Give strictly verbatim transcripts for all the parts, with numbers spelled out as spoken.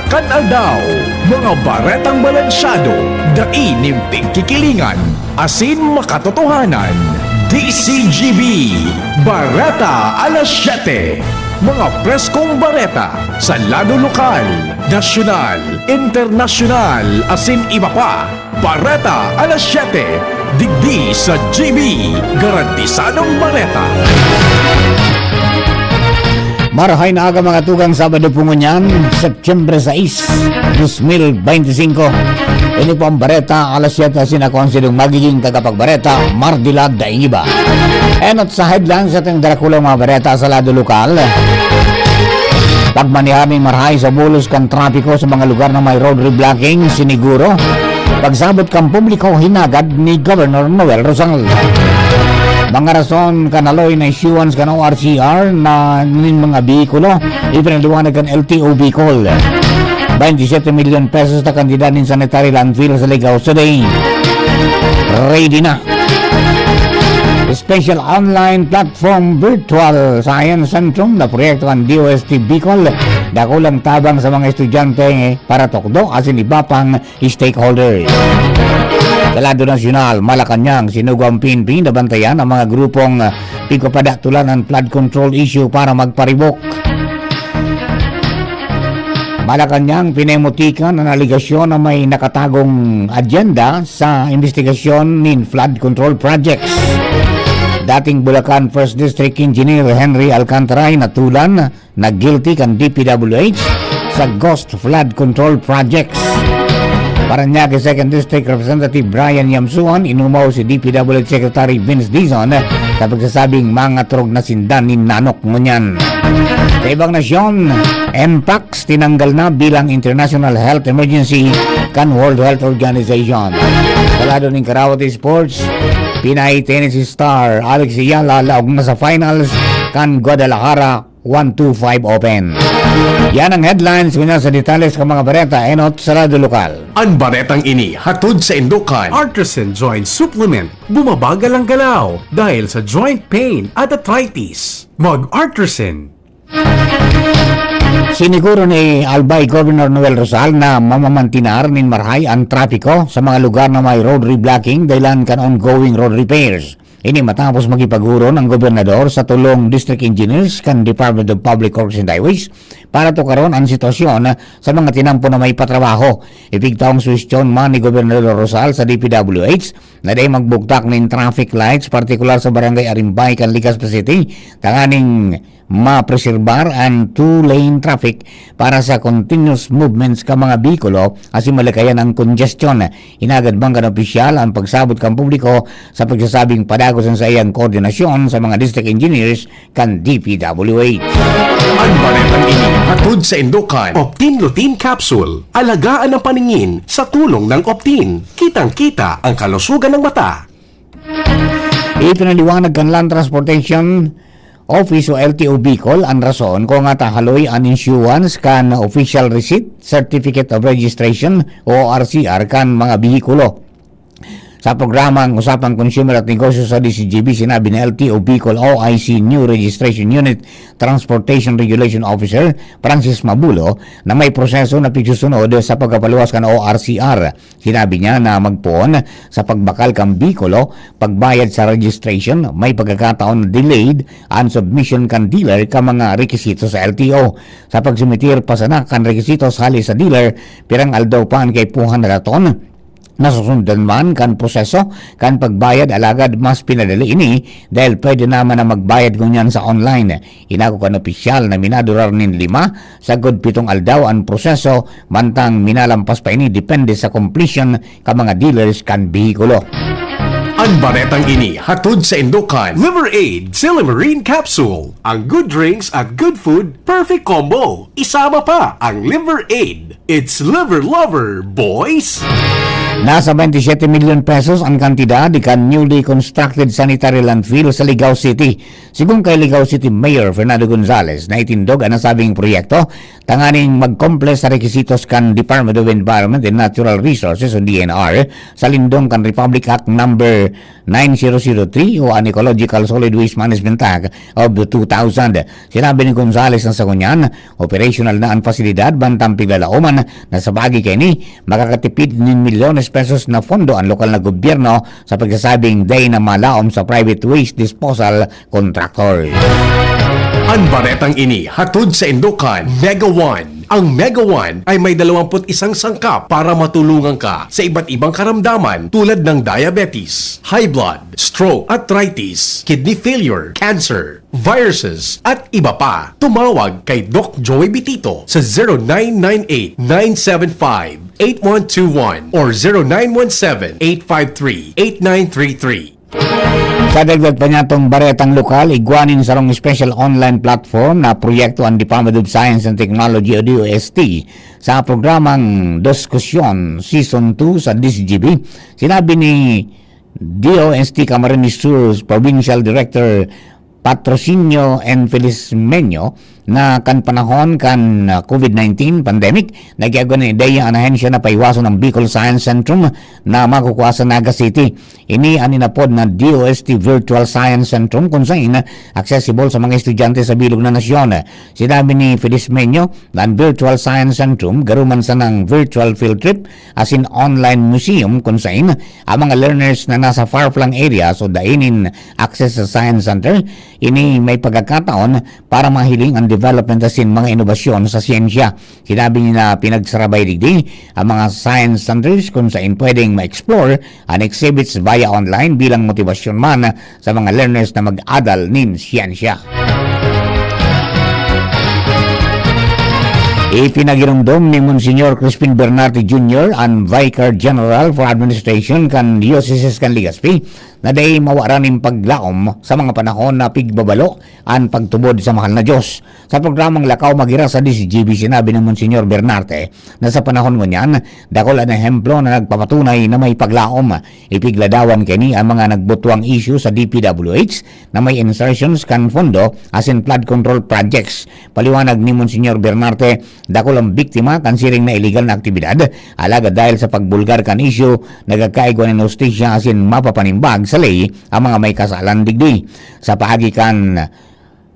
Kan aldaw, mga baretang balansyado, dai nin pigkikilingan, asin makatotohanan. D C G B, Bareta alas siyete. Mga preskong bareta sa lado lokal, nasyonal, internasyonal, asin iba pa. Bareta alas siyete, digdi sa G B, garantisadong bareta. Marahay na aga, mga tugang, Sabado po ngunyan, September sais, dos mil beintisinko. Ini po ang Bareta alas siyete, asin ako ang sinong magiging tagapagbareta, Mardila Daingiba. Enot sa headlines sa ating darakulang mga bareta sa lado lokal. Pagmaneha nin marahay sa bulos kan trapiko sa mga lugar na may road reblocking, siniguro. Pagsabot kan publiko, hinagad ni Governor Noel Rosal. Mga rason kan haloy na issuance kan O R C R na nin mga behikulo, ipinaliwanag kan L T O Bicol. Twenty-seven million pesos na kantidad nin sanitary landfill sa Ligao City. Ready na. Special online platform virtual science centrum na proyekto kan D O S T Bicol, dakulang tabang sa mga estudyante para tukdo asin iba pang stakeholders. Sa lado nasyonal, Malacañang, sinugo ang P N P na bantayan ang mga grupong, ah, pigpapadatulan ang flood control issue para magparibok. Malacañang, pinemutikan ang alegasyon na may nakatagong agenda sa investigasyon nin flood control projects. Dating Bulacan First District Engineer Henry Alcantara ay natulan na guilty kan D P W H sa ghost flood control projects. Parañaque Second District Representative Brian Yamsuan, inumaw si D P W H Secretary Vince Dizon sa pagsasabing mangatrog na sinda nin nanok ngunyan. Sa ibang nasyon, NPACS tinanggal na bilang international health emergency kan World Health Organization. Sa lado nin Karawate Sports, Pinay tennis star Alex Ayala laog na sa finals kan Guadalajara one two five Open. Yan ang headlines. Ngunyan sa detalles kan mga bareta, enot sa lado lokal. An baretang ini hatod sa indukan. Artisan Joint Supplement. Bumabagal ang galaw dahil sa joint pain at arthritis. Mag Artisan. Siniguro ni Albay Governor Noel Rosal na mamamantinar nin marahay ang trapiko sa mga lugar na may road reblocking dahilan kan ongoing road repairs. Ini matapos makipag-oron ang gobernador sa tolong district engineers kan Department of Public Works and Highways para tukaron an sitwasyon sa mga tinampo na may patrabaho. Ipigtaong suhestyon man ni Gobernador Rosal sa D P W H na dai magbugtak nin traffic lights, partikular sa Barangay Arimbay kan Legazpi City, tanganing mapreserbar an two-lane traffic para sa continuous movements kan mga behikulo asin malikayan ang congestion. Hinagad man kan opisyal ang pagsabot kan publiko sa pagsasabing padagos an saiyang koordinasyon sa mga district engineers kan D P W H. An baretang ini hatod sa indukan. Optin Lutein Capsule. Alagaan ang paningin sa tulong ng Optin. Kitang-kita ang kalusugan ng mata. Ipinaliwanag kan Land Transportation Office o L T O Bicol an rason kung ngata haloy an issuance kan official receipt, Certificate of Registration o O R C R kan mga behikulo. Sa programang Usapang Consumer at Negosyo sa D C G B, sinabi ni L T O Bicol O I C New Registration Unit Transportation Regulation Officer Francis Mabulo na may proseso na pigsusunod sa pagkapaluwas kan O R C R. Sinabi niya na magpoon sa pagbakal kan behikulo, pagbayad sa registration, may pagkakataon na delayed an submission kan dealer kan mga rekisito sa L T O. Sa pagsumitir pa sana kan requisitos hale sa dealer, pirang aldaw pa an kaipuhan na daton. Nasusundan man kan proseso kan pagbayad, alagad mas pinadali ini dahil pwede naman na magbayad ngunyan sa online. Inako kan opisyal na minadurar nin lima sagkod pitong aldaw an proseso, mantang minalampas pa ini depende sa completion kan mga dealers kan behikulo. An baretang ini hatod sa indukan. Liver Aid Silymarin Capsule. Ang good drinks at good food, perfect combo. Isama pa ang Liver Aid. It's Liver Lover, boys! Nasa twenty-seven milyon pesos ang kantidad kan newly constructed sanitary landfill sa Ligao City. Sigon kay Ligao City Mayor Fernando Gonzales, naitindog an nasabing proyekto tanganing mag-comply sa requisitos kan Department of Environment and Natural Resources o D N R sa lindong kan Republic Act Number nine zero zero three o an Ecological Solid Waste Management Act of two thousand. Sinabi ni Gonzales na sa ngunyan, operational na an pasilidad bantang piglalaoman na sa paagi kaini, makakatipid nin milyones pesos na pondo an lokal na gobyerno sa pagsasabing dai na malaom sa private waste disposal contractor. Ang baretang ini hatod sa Indokan, Mega One. Ang Mega One ay may dalawampu't isang sangkap para matulungan ka sa iba't ibang karamdaman tulad ng diabetes, high blood, stroke, arthritis, kidney failure, cancer, viruses, at iba pa. Tumawag kay Doc Joey Bitito sa zero nine nine eight nine seven five eight one two one or zero nine one seven eight five three eight nine three three. Sa dagdag pa niyatong baretang lokal, igwa nin sarong special online platform na proyekto ang Department of Science and Technology o D O S T sa programang Diskusyon Season two sa D Z G B. Sinabi ni D O S T Camarines Sur Provincial Director Patrocinio N. Felizmeño na kan panahon kan, ah, COVID nineteen pandemic, nagyago na ideya an ahensya na paiwason ang Bicol Science Centrum na makukua sa Naga City. Ini an inapod na D O S T Virtual Science Centrum, kun sain accessible sa mga estudyante sa bilog na nasyon. Sinabi ni Felizmeño na an Virtual Science Centrum garo man sanang virtual field trip asin online museum, kun sain ang mga learners na nasa far-flung areas o dai nin access sa Science Center, ini may pagkakataon para mahiling ang development asin mga inobasyon sa siyensya. Sinabi niya na pinagsarabay digdi ang mga science centers kun sain pwedeng ma-explore an exhibits via online bilang motibasyon man sa mga learners na mag-adal nin siyensya. Ipinagiromdom ni Monsignor Crispin Bernarte Junior, an Vicar General for Administration kan Diocese kan Legazpi, na dai mawaran nin paglaom sa mga panahon na pigbabalo an pagtubod sa mahal na Diyos. Sa programang Lakaw Magira sa D Z G B, sinabi ni Monsignor Bernarte na sa panahon ngunyan, dakul an ehemplo na nagpapatunay na may paglaom. Ipigladawan kaini ang mga nagbutwang isyu sa D P W H na may insertions kan pondo asin flood control projects. Paliwanag ni Monsignor Bernarte, dakul ang biktima kan siring na iligal na aktibidad, alagad dahil sa pagbulgar kan isyu, nagkakaigwa nin hustisya asin mapapanimbag sa ley ang mga may kasalan digdi. Sa paagi kan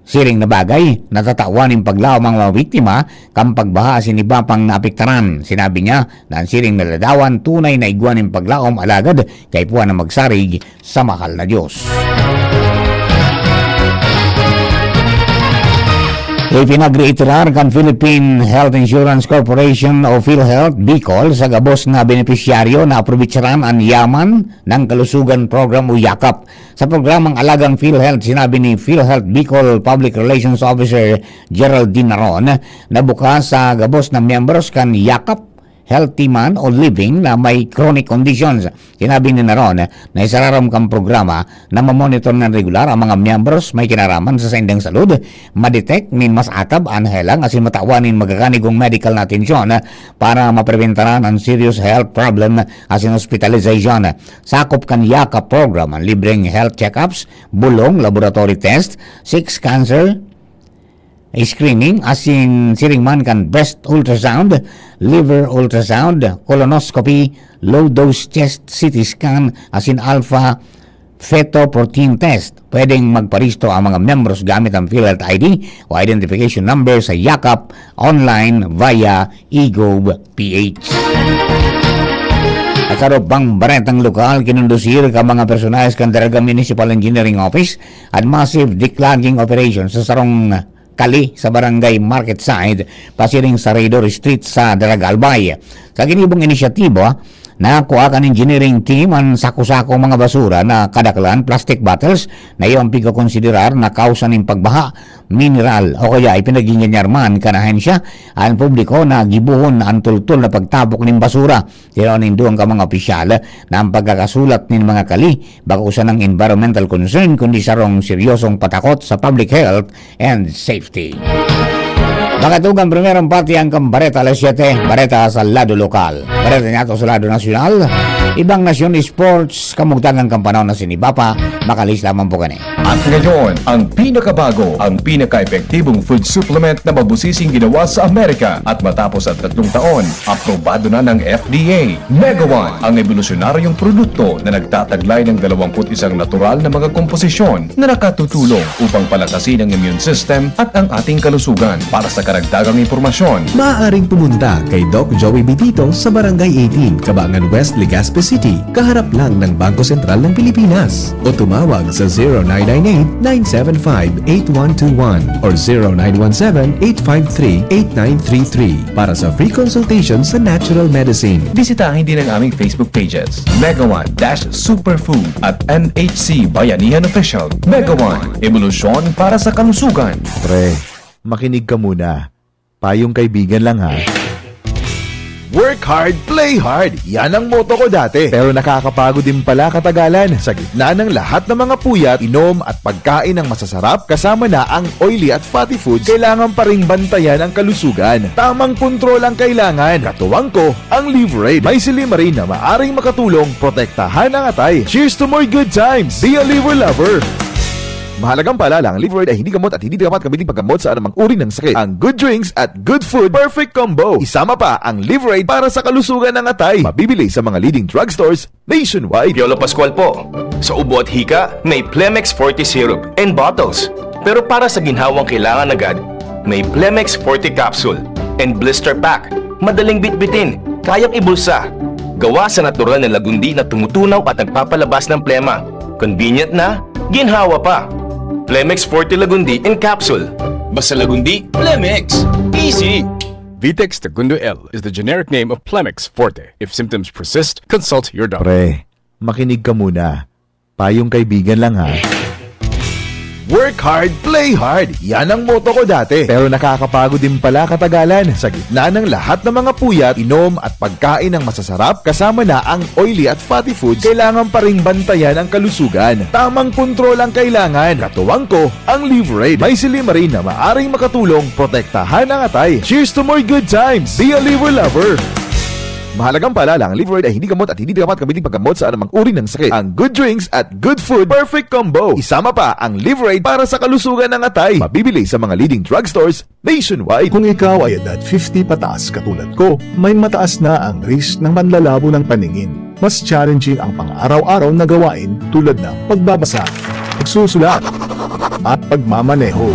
siring na bagay, natatawan nin paglaom ang mga biktima kan pagbaha asin iba pang naapektaran. Sinabi niya na an siring na ladawan tunay na igwa nin paglaom, alagad kaipuhan na magsarig sa mahal na Diyos. Ipinagreiterar kan Philippine Health Insurance Corporation o PhilHealth Bicol sa gabos na benepisyaryo na aprobitsaran an Yaman ng Kalusugan Program o yakap. Sa programang Alagang PhilHealth, sinabi ni PhilHealth Bicol Public Relations Officer Geraldine Naron na bukas sa gabos na miyembros kan yakap, healthy man o living na may chronic conditions. Sinabi ni Naron na isararom kan programa na mamonitor ng regular ang mga miyembros may kinaraman sa saindang salud, madetect nin mas atab an helang asin matawan nin magaganigong medical na atensyon para mapreventaran ang serious health problem asin hospitalization. Sakop kan yakap program an libreng health checkups, bulong, laboratory test, six cancer screening, asin siring man kan breast ultrasound, liver ultrasound, colonoscopy, low-dose chest C T scan, asin alpha fetoprotein test. Pwedeng magparehistro ang mga miyembros gamit ang PhilHealth I D o identification number sa yakap online via e gov P H. At sa iba pang baretang lokal, kinondusir kan mga personahes kan Daraga Municipal Engineering Office an massive declogging operation sa sarong kali sa Barangay Market Side, pasiring sa Raydor Street sa Daraga, Albay. Sa ginibong inisyatiba, nakua kan engineering team an sako-sakong mga basura na kadaklan, plastic bottles, na iyo ang pigkokonsiderar na kausa nin pagbaha, mineral, o kaya ipinag-engineer man kan ahensya an publiko na gibohon an tultol na pagtapok nin basura. Tinao nin duwang ka mga opisyal na ang pagkakasulat nin mga kali bako sanang environmental concern, kundi sarong seryosong patakot sa public health and safety. Makatugang primerong parte ang Kambareta alas siyete, bareta sa lado lokal. Bareta niya to sa lado nasyonal. Ibang nasyon, sports, kamugtagang kampanahon na sinibapa, makalis lamang po kani. At ngayon, ang pinakabago, ang pinaka-epektibong food supplement na mabusising ginawa sa Amerika. At matapos ang tatlong taon, aprobado na ng F D A. Megawan, ang ebolusyonaryong produkto na nagtataglay ng dalawampu't isang natural na mga komposisyon na nakatutulong upang palakasin ang immune system at ang ating kalusugan. Para sa karagdagang impormasyon, maaaring pumunta kay Doc Joey Bitito sa Barangay eighteen, Cabangan West, Legazpi City, kaharap lang ng Bangko Sentral ng Pilipinas. O tumawag sa zero nine nine eight, nine seven five, eight one two one or zero nine one seven, eight five three, eight nine three three para sa free consultation sa natural medicine. Bisitahin din ang aming Facebook pages, Megawan dash Superfood at M H C Bayanihan Official. Megawan, ebolusyon para sa kalusugan. Pre, makinig ka muna. Payong kaibigan lang, ha. Work hard, play hard. Yan ang motto ko dati. Pero nakakapagod din pala katagalan. Sa gitna ng lahat ng mga puyat, inom at pagkain ng masasarap, kasama na ang oily at fatty foods, kailangan pa ring bantayan ang kalusugan. Tamang kontrol ang kailangan. Katuwang ko, ang Liverade. May silymarin na maaring makatulong protektahan ang atay. Cheers to more good times! Be a Liver Lover! Mahalagang paalala, ang Liverade ay hindi gamot at hindi dapat gamitin paggamot sa anumang uri ng sakit. Ang good drinks at good food, perfect combo. Isama pa ang Liverade para sa kalusugan ng atay. Mabibili sa mga leading drugstores nationwide. Piolo Pascual po. Sa ubo at hika, may Plemex Forte Syrup and bottles. Pero para sa ginhawang kailangan agad, may Plemex Forte Capsule and Blister Pack. Madaling bitbitin, kayang ibulsa. Gawa sa natural na lagundi na tumutunaw at nagpapalabas ng plema. Convenient na, ginhawa pa. Plemex Forte Lagundi in Capsule. Basta Lagundi, Plemex. Easy! Vitex Tagundo L is the generic name of Plemex Forte. If symptoms persist, consult your doctor. Pre, makinig ka muna. Payong kaibigan lang, ha. Work hard, play hard. Yan ang motto ko dati. Pero nakakapagod din pala katagalan. Sa gitna ng lahat ng mga puyat, inom at pagkain ng masasarap, kasama na ang oily at fatty foods, kailangan pa ring bantayan ang kalusugan. Tamang kontrol ang kailangan. Katuwang ko, ang Liverade. May silymarin na maaring makatulong protektahan ang atay. Cheers to more good times! Be a Liver Lover! Mahalagang paalala, ang Liverade ay hindi gamot at hindi dapat gamitin paggamot sa anumang uri ng sakit. Ang good drinks at good food, perfect combo. Isama pa ang Liverade para sa kalusugan ng atay. Mabibili sa mga leading drugstores nationwide. Kung ikaw ay edad fifty pataas katulad ko, may mataas na ang risk ng panlalabo ng paningin. Mas challenging ang pang-araw-araw na gawain tulad ng pagbabasa, pagsusulat, at pagmamaneho.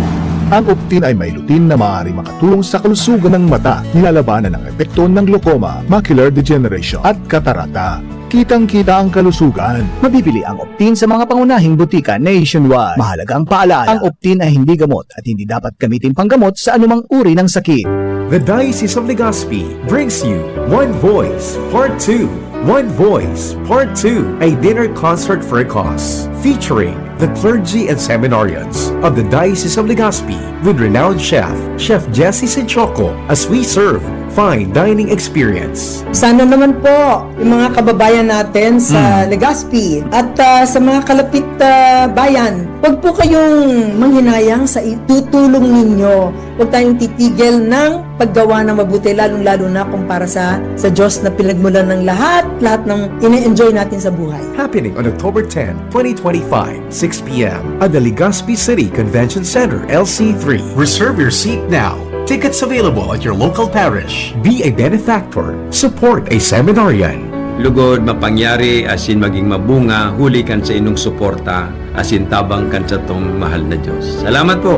Ang Optin ay may lutein na maaaring makatulong sa kalusugan ng mata, nilalabanan ang epekto ng glaucoma, macular degeneration, at katarata. Kitang-kita ang kalusugan. Mabibili ang Optin sa mga pangunahing butika nationwide. Mahalagang paalala, ang Optin ay hindi gamot at hindi dapat gamitin panggamot sa anumang uri ng sakit. The Diocese of Legazpi brings you One Voice, Part two. One Voice, Part two, a dinner concert for a cause, featuring the clergy and seminarians of the Diocese of Legazpi with renowned chef, Chef Jesse Sinchoco, as we serve fine dining experience. Sana naman po yung mga kababayan natin sa Hmm. Legazpi at, ah, sa mga kalapit, ah, bayan, wag po kayong manghinayang sa itutulong ninyo. Huwag tayong titigil ng paggawa ng mabuti, lalong-lalo na kung para sa, sa Diyos na pinagmulan ng lahat, lahat ng ine-enjoy natin sa buhay. Happening on October ten, twenty twenty-five, six p m at the Legazpi City Convention Center, L C three. Reserve your seat now. Tickets available at your local parish. Be a benefactor. Support a seminarian. Lugod, mapangyari, asin maging mabunga, huli kan sa inong suporta, asin tabang kan satong mahal na Diyos. Salamat po!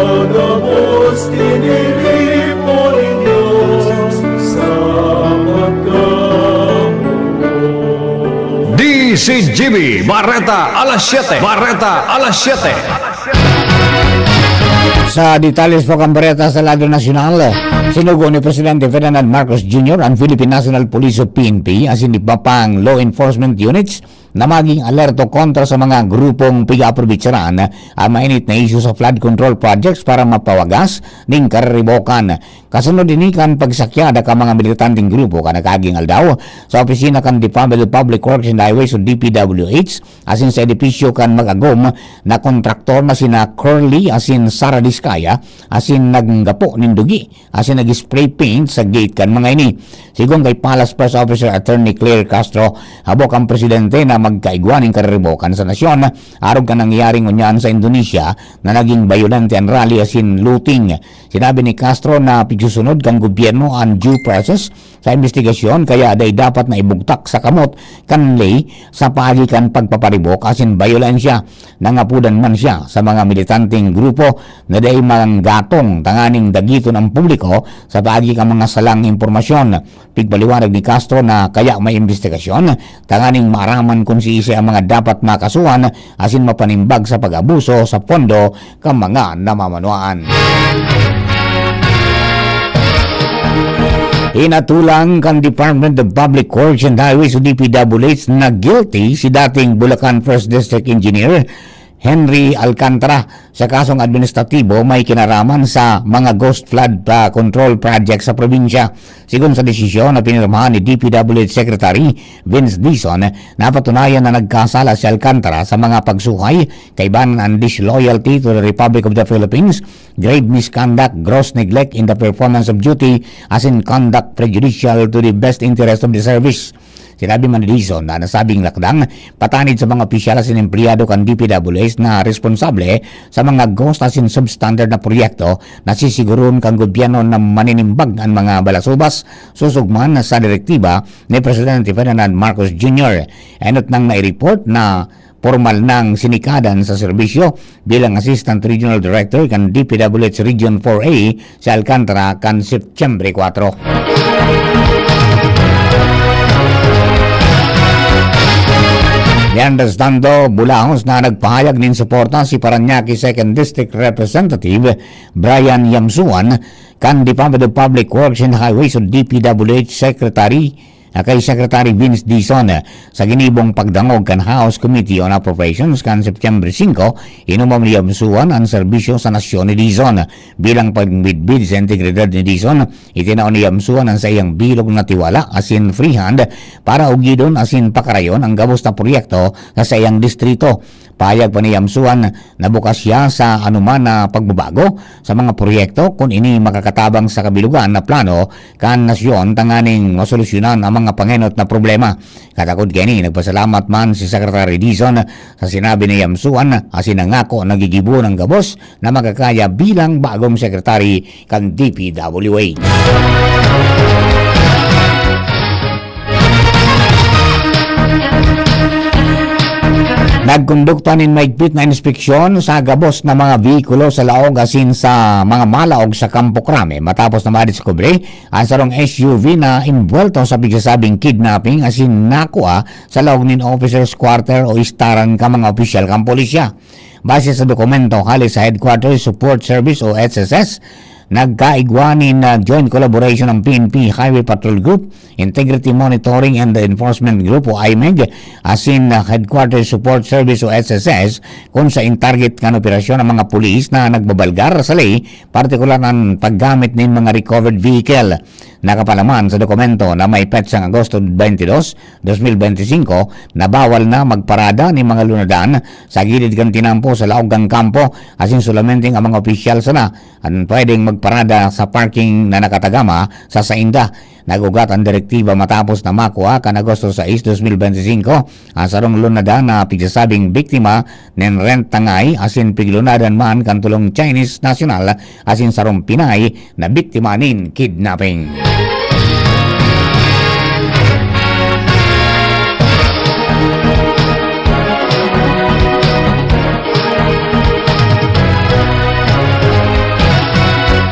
Pinagabos, tiniripo nin Diyos sa pagkamugot. D C G B, Bareta alas siyete. Bareta alas siyete. Sa detalles po kan bareta sa lado nasyonal, sinugo ni Presidente Ferdinand Marcos Junior ang Philippine National Police o P N P asin iba pang law enforcement units na maging alerto kontra sa mga grupong piga-aprobitsaran ang mainit na isyu sa flood control projects para mapawagas ning kariribokan. Kasunod ini kan pagsakyadan kan mga militanteng grupo kan nakaaging aldaw sa opisina kan Department of Public Works and Highways o D P W H asin sa edipisyo kan mag-agom na kontraktor na sina Curly asin Sara Discaya asin naggapo nin dugi asin nag-spray paint sa gate kan mga ini. Sigon kay Palace Press Officer Attorney Claire Castro, habo kan presidente na magkaigwa nin kariribokan sa nasyon, arog kan nangyayaring ngunyan sa Indonesia na naging bayolente an rally asin looting. Sinabi ni Castro na pigsusunod kan gobyerno an due process sa imbestigasyon, kaya dai dapat na ibugtak sa kamot kan ley sa paagi kan pagpaparibok asin bayolensya. Nangapodan man siya sa mga militanteng grupo na dai manggatong tanganing dagiton ang publiko sa paagi kan mga salang impormasyon. Pigpaliwanag ni Castro na kaya may imbestigasyon tanganing maaraman kun siisay ang mga dapat makasuhan asin mapanimbag sa pag-abuso sa pondo kan mga namamanuan. Hinatulang kan Department of Public Works and Highways o D P W H na guilty si dating Bulacan First District Engineer Henry Alcantara sa kasong administratibo may kinaraman sa mga ghost flood, ah, control project sa probinsya. Sigon sa desisyon na pinirmahan ni D P W H Secretary Vince Dizon, napatunayan na nagkasala si Alcantara sa mga pagsuhay kaibahan an disloyalty to the Republic of the Philippines, grave misconduct, gross neglect in the performance of duty, asin conduct prejudicial to the best interest of the service. Sinabi man ni Dizon na nasabing lakdang patanid sa mga opisyal asin empleyado kan D P W H na responsable sa mga ghost asin substandard na proyekto na sisiguron kan gobyerno na maninimbag an mga balasubas, sosog man sa direktiba ni Presidente Ferdinand Marcos Junior. Enot nang nai-report na pormal nang sinikadan sa serbisyo bilang Assistant Regional Director kan D P W H Region four A si Alcantara kan Setyembre kuwatro. Mientras tanto, bulahos na nagpahayag nin suporta si Parañaque Second District Representative Brian Yamsuan kan Department of Public Works and Highways o D P W H Secretary, ah, kay Secretary Vince Dizon, ah, sa ginibong pagdangog kan House Committee on Appropriations kan September singko, inumom ni Yamsuan an serbisyo sa nasyon ni Dizon. Bilang pagmidbid sa integridad ni Dizon, itinao ni Yamsuan an saiyang bilog na tiwala asin free hand para ugidon asin pakarayon ang gabos na proyekto sa saiyang distrito. Pahayag pa ni Yamsuan na bukas siya sa anuman na pagbabago sa mga proyekto kun ini makakatabang sa kabilugan na plano kan nasyon tanganing masolusyonan ang mga pangenot na problema. Katakod kaini, nagpasalamat man si Secretary Dizon sa sinabi ni Yamsuan asin nangako na gigibo nin gabos na makakaya bilang bagong sekretary kan D P W H. Nagkondukta nin maigpit na inspeksyon sa gabos na mga behikulo sa laog asin sa mga malaog sa Campo Crame matapos na madiskubre ang sarong S U V na imbuwelto sa pigsasabing kidnapping asin nakua sa laog nin officers' quarter o istaran kan mga opisyal kan pulisya. Base sa dokumento hale sa Headquarters Support Service o H S S, nagkaigwa nin, ah, joint collaboration ang P N P Highway Patrol Group, Integrity Monitoring and Enforcement Group o I M E G, asin, ah, Headquarters Support Service o H S S, kun sa in target kan operasyon ang mga pulis na nagbabalgar sa ley, partikular an paggamit nin mga recovered vehicle. Nakapalaman sa dokumento na may petsang Agosto twenty-two, twenty twenty-five, na bawal na magparada nin mga lunadan sa gilid kan tinampo sa laog kan kampo, asin solamente ang mga opisyal sana an pwedeng magparada sa parking na nakatagama sa sainda. Nag-ugat an direktiba matapos na makua kan Agosto sais, dos mil benti singko, ang sarong lunadan na pigsasabing biktima nin rent tangay asin piglunadan man kan tolong Chinese national asin sarong Pinay na biktima nin kidnapping.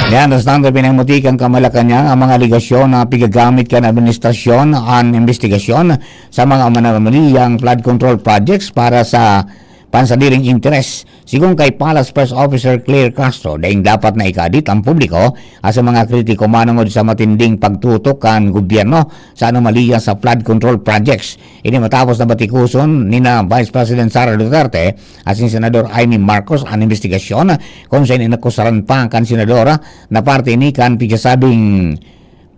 Mientras tanto, pinagmuti kan Malacañang ang mga alegasyon na pigagamit kan administrasyon an imbestigasyon sa mga manamaliyang flood control projects para sa pansadiring interes. Sigon kay Palace Press Officer Claire Castro, daing dapat na ikaadit ang publiko sa mga kritiko manongod sa matinding pagtutok kan gobyerno sa anomalya sa flood control projects. Ini matapos na batikuson nina Vice President Sara Duterte asin Senador Imee Marcos an imbestigasyon, kun saen inakusaran pa kan senadora na parte ini kan pigsasabing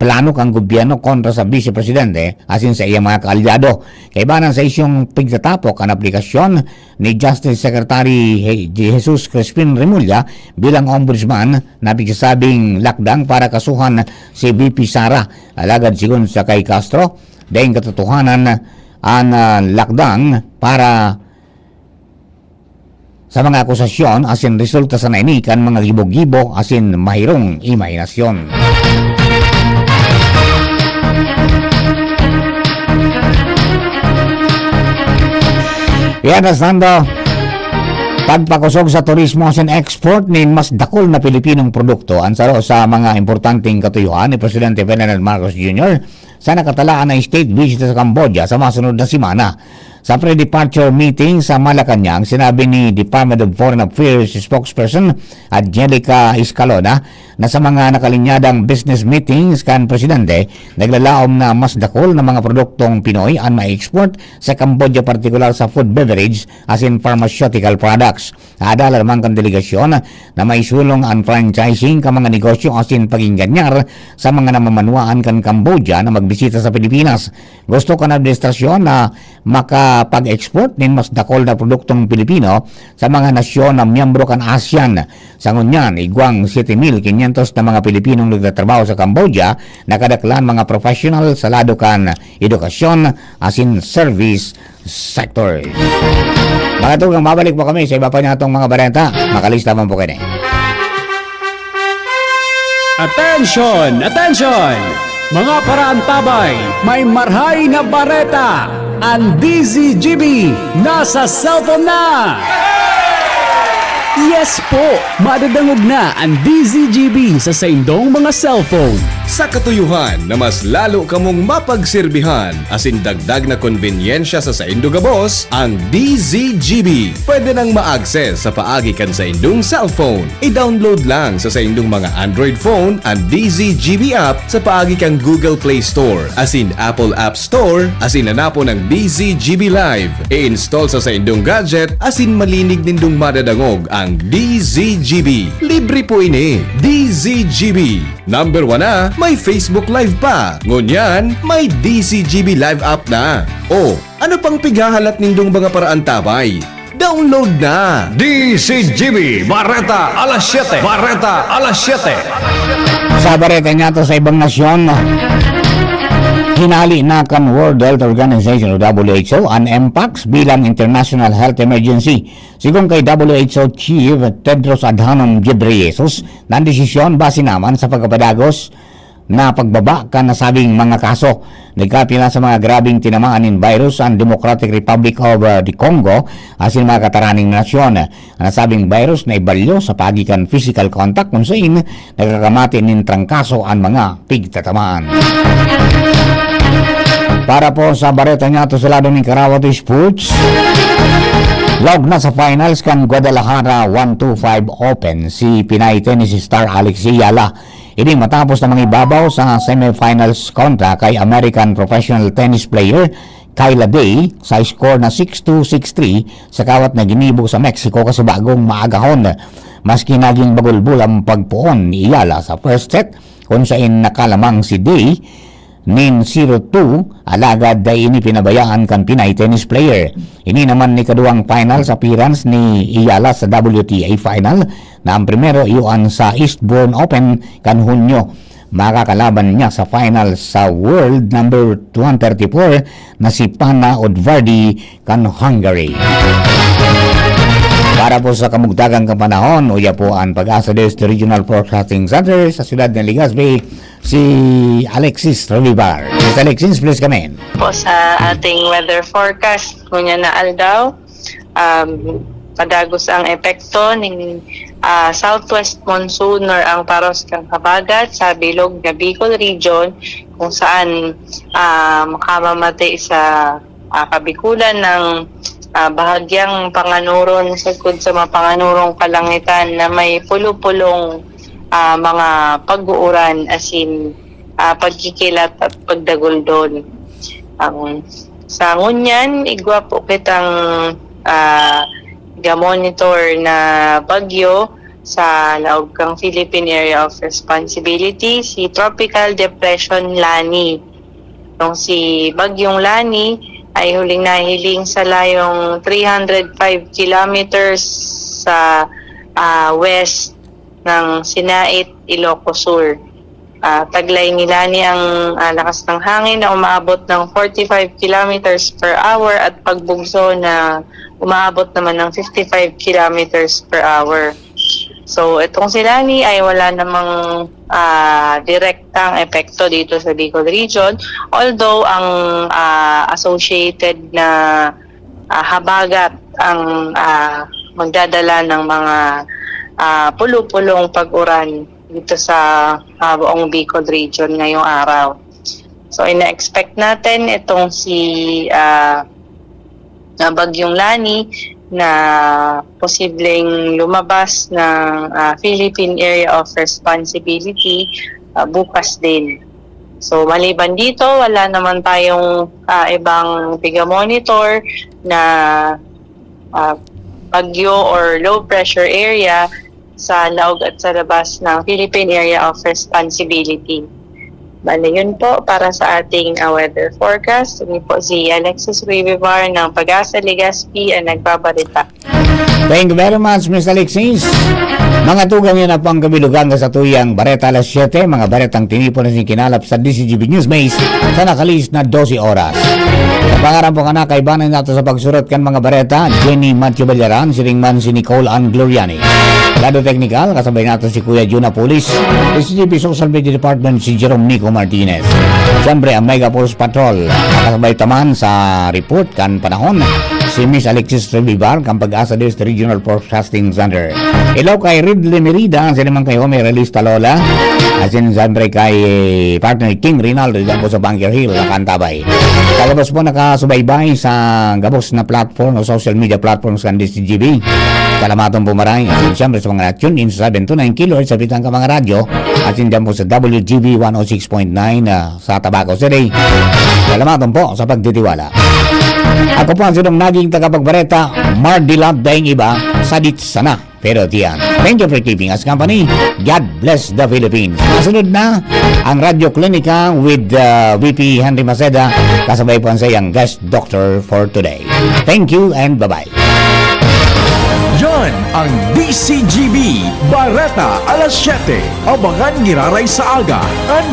plano kan gobyerno kontra sa Vice Presidente asin sa iyang mga kaalyado. Kaiba sa isyung pigtatapok an aplikasyon ni Justice Secretary Je-, Jesus Crispin Remulla bilang ombudsman na pigsasabing lakdang para kasuhan si V P Sara. Alagad sigon sa kay Castro, daing katotohanan an, ah, lakdang para sa mga akusasyon asin resulta sana ini kan mga gibo-gibo asin mahirong imahinasyon. Yan, Sando, pagpakosog sa turismo asin export nin mas dakul na Pilipinong produkto an saro sa mga importanteng katuyuhan ni Presidente Ferdinand Marcos Junior sa nakatalaan na state visit sa Cambodia sa masunod na semana. Sa pre-departure meeting sa Malacañang, sinabi ni Department of Foreign Affairs spokesperson Angelica Escalona na sa mga nakalinyadang business meetings kan presidente, naglalaom na mas dakul na mga produktong Pinoy an ma-export sa Cambodia, partikular sa food, beverage asin pharmaceutical products. Adala naman kan delegasyon na maisulong an franchising kan mga negosyo asin pag-ingganyar sa mga namamanwaan kan Cambodia na magbisita sa Pilipinas. Gusto kan administrasyon na makapag-export nin mas dakul na produktong Pilipino sa mga nasyon na miyembro kan ASEAN. Sa ngunyan, igwang siete mil quinientos na mga Pilipinong nagtatrabaho sa Cambodia na kadaklan mga professional sa lado kan edukasyon asin service sector. Mga tugang, mabalik po kami sa iba pa niyatong mga bareta. Makalista man po kayo na. Attention! Attention! Mga paraantabay, may marhay na bareta! Ang D Z G B nasa cellphone na! Yes po! Madadangog na ang D Z G B sa saindong mga cellphone. Sa katuyuhan na mas lalo kamong mapagserbihan asin dagdag na konbenyensya sa saindo gabos, ang D Z G B pwede nang ma-access sa paagi kan saindong cellphone. I-download lang sa saindong mga Android phone an D Z G B app sa paagi kan Google Play Store asin Apple App Store asin hanapon ang D Z G B Live. I-install sa saindong gadget asin malinig nindong madadangog ang D Z G B. Libre po ini. D Z G B. Number one na, may Facebook Live pa. Ngunyan, may D Z G B Live app na. O, ano pang pighahalat nindong mga paraantabay? Download na! D Z G B, Bareta alas siyete. Bareta alas siyete. Sa bareta niyato sa ibang nasyon, hinali na kan World Health Organization o W H O an Mpox bilang International Health Emergency. Sigon kay W H O Chief Tedros Adhanom Ghebreyesus, nandesisyon base naman sa pagkapadagos na pagbaba kan nasabing mga kaso. Nagkapila sa mga grabeng tinamaan nin virus an Democratic Republic of, uh, the Congo asin mga kataraning nasyon. An nasabing virus naibalyo sa paagi kan physical contact kun sain nagkakamate nin trangkaso an mga pigtatamaan. Para po sa bareta niyato sa lado nin karawat sports, laog na sa finals kan Guadalajara one two five Open si Pinay tennis star Alexi Yala. Ini matapos na mangibabaw sa semifinals kontra kay American professional tennis player Kayla Day sa score na six two, six three sa kawat na ginibo sa Mexico kasubagong maagahon. Maski naging bagulbol ang pagpoon ni Yala sa first set, kun sain nakalamang si Day nin zero two, alagad dai ini pinabayaan kan Pinay tennis player. Ini naman ikaduwang finals appearance ni Yala sa W T A final, na ang primero iyo an sa Eastbourne Open kan Hunyo. Makakalaban niya sa final sa world number one thirty-four na si Panna Udvardy kan Hungary. Para po sa kamugtagang kapanahon, uya po an PAGASA DOST Regional Forecasting Center sa siyudad ng Legazpi, si Alexis Revivar. Miss Alexis, please come in. Po sa ating weather forecast, ngunyan na aldaw, um, padagos ang epekto ning, ah, southwest monsoon or ang paros kan habagat sa bilog na Bicol region, kung saan, ah, makamamati sa, ah, kabikulan ng ah, bahagyang panganuron sagkod sa mapanganurong kalangitan na may pulo-pulong, ah, mga pag-uuran, asin, ah, pagkikilat at pagdaguldol. Ang sa ngunyan, igwa po kitang, ah, ga-monitor na bagyo sa laog kan Philippine Area of Responsibility, si Tropical Depression Lani. Itong si Bagyong Lani ay huling nahiling sa layong three hundred five kilometers sa, ah, west ng Sinait, Ilocos Sur. Ah, taglay ni Lani ang, ah, lakas ng hangin na umaabot ng forty-five kilometers per hour at pagbugso na umaabot naman ng fifty-five kilometers per hour. So, itong si Lani ay wala namang, ah, direktang epekto dito sa Bicol Region, although ang, ah, associated na, ah, habagat ang, ah, magdadala ng mga, ah, pulo-pulong pag-uran dito sa, ah, buong Bicol Region ngayong araw. So, ina-expect natin itong si, ah, na Bagyong Lani na posibleng lumabas ng, ah, Philippine Area of Responsibility, ah, bukas din. So, maliban dito, wala naman tayong, ah, ibang piga-monitor na, ah, bagyo or low pressure area sa laog at sa labas ng Philippine Area of Responsibility. Bale, yun po para sa ating, ah, weather forecast. Ini po si Alexis Rivivar ng Pag-asa Legazpi ang nagbabarita. Thank you very much, Miss Alexis. Mga tugang, yan na po ang kabilugan sa tuyang Bareta alas siyete, mga baretang tinipon na sinikinalap sa D C G B News Base sa nakalihis na dose oras. Sa pangaran po kanan, kaibanan nato sa pagsurat kan mga bareta, Jenny Matthew Ballaran, siring man si Nicole Ann Gloriani. Lado teknikal, kasabay nato si Kuya Jun Apulis, D C G B Social Media Department, si Jerome Nico Martinez. Siyempre, ang Mega Force Patrol, kasabay taman sa report kan panahon, si Miss Alexis Revivar, kan Pag-asa West Regional Forecasting Center. Hello kay Ridley Merida, sila man kay Homer Realista Lola, asin siyempre kay partner King Rinaldo, dyan po sa Bunker Hill, Acantabay. Sa gabos po nakasubaybay sa gabos na platform o social media platforms kan D C G B. Salamaton po maray. Asin siyempre sa mga na-tune in sa seven two nine kilohertz sa bitang ka mga radyo, asin dyan po sa W G B one oh six point nine, ah, sa Tabaco City. Salamaton po sa pagtitiwala. Ako po ang sinong naging tagapagbareta, Mardilat Daing Iba, Sadit Sana. Pero diyan. Thank you for keeping us company. God bless the Philippines. Masunod na ang Radyo Klinika with, uh, V P Henry Maceda, kasabay po ang sayang guest doctor for today. Thank you and bye-bye. Yan ang D C G B, Bareta alas siyete. Abangan giraray sa aga. An